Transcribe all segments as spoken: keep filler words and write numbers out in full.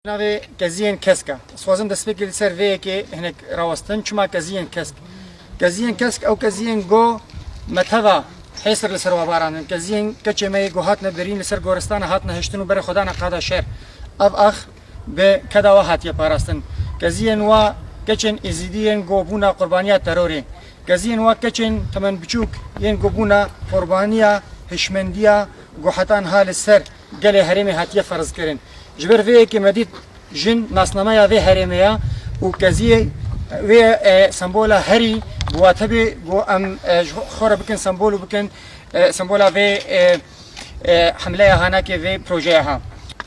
Navê keziyên kesk e. Ez xwazim destpêkê li ser vê yekê hinek rawestin. Çima keziyên kesk? Keziyên kesk ew keziyên go me teva hêsir li ser wa barandin. Keziyên keçê me yê go hatine birîn li ser goristana hatine hiştin û berê xwe dane qada şer. Ev ax bi keda wa hatiye parastin. Keziyên wa keçên êzîdî yên go bûna qurbaniya terorê. Keziyên wa keçên temen biçûk yên go bûna qurbaniya hişmendiya go heta niha li ser gelê herêmê hatiye ferzkirin. Ji ber vê yekê me dît jin nasnameya vê herêmê ya û keziyê wê, e, sembola herî bi wate bê, ku em, e, ji xwe re bikin sembol û bikin, e, sembola vê, e, e, hemleya hanakê vê projeya ha.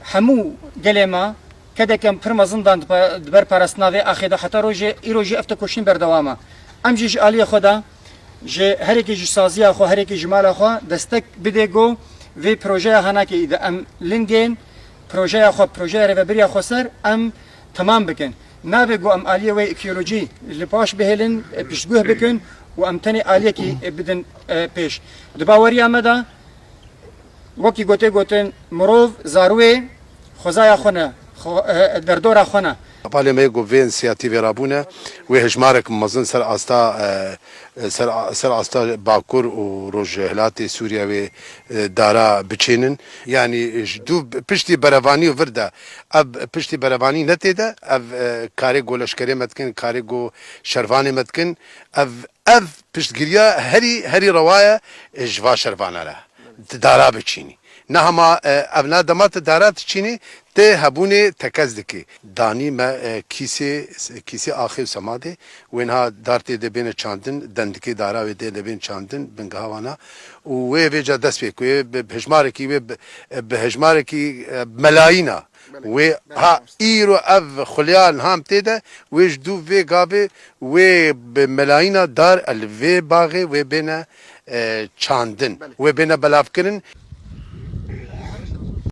Hemû gelê me kedeke pir mezin dan di pa-, di ber parastina vê axê de heta rojê îro jî ev tekoşîn berdewam e. Em jî ji aliyê xwe de ji herekî ji saziya xwe, herekî ji mala xwe destek bidê ku vê projeya hanakê î de em lingên projeya xwe, projeya rêvebiriya xwe ser em temam bikin. Nabe ku em aliyê wê îdeolojî li paş bihêlin, e, piştguh bikin û em tenê aliyekî, e, bidin, e, pêş. Di baweriya me de, wekî gotê gotin, mirov zarûyê xwezaya xwe ne, xwe-, e, derdora xwe ne. Hevalê me yê ku vê însiyatîvê rabûne, wê hejmarek mezin ser asta, e, ser, ser asta Bakur û Rojhilatê Sûriye wê, e, dara biçînin. Yanî ji dû piştî berevanî û vir de, ev piştî berevanî ne tê de, ev, e, karê ku leşkerê me dikin, karê ku şervanê me dikin, ev, ev piştgiriya herî, herî rewa ye, e, ji va şervana re. Ti dara biçînî. Ne hema, e, ev na dema ti dara diçînî, ti hebûnê tekez dikî. Danî me, e, kîsê, kîsê axê û semadê, wê niha dar tê de bêne çandin, dendikê dara wê tê de bên çandin, bingeha wana. Û wê vêca dest pê ku wê bi, bi hejmarekî, wê bi, bi hejmarekî, e, melayîna. Wê, ha, îro ev xulya niha em tê de, wê ji dû vê gavê, wê bi melayîna dar li vê baxê wê bêne, e, çandin, wê bêne belavkirin.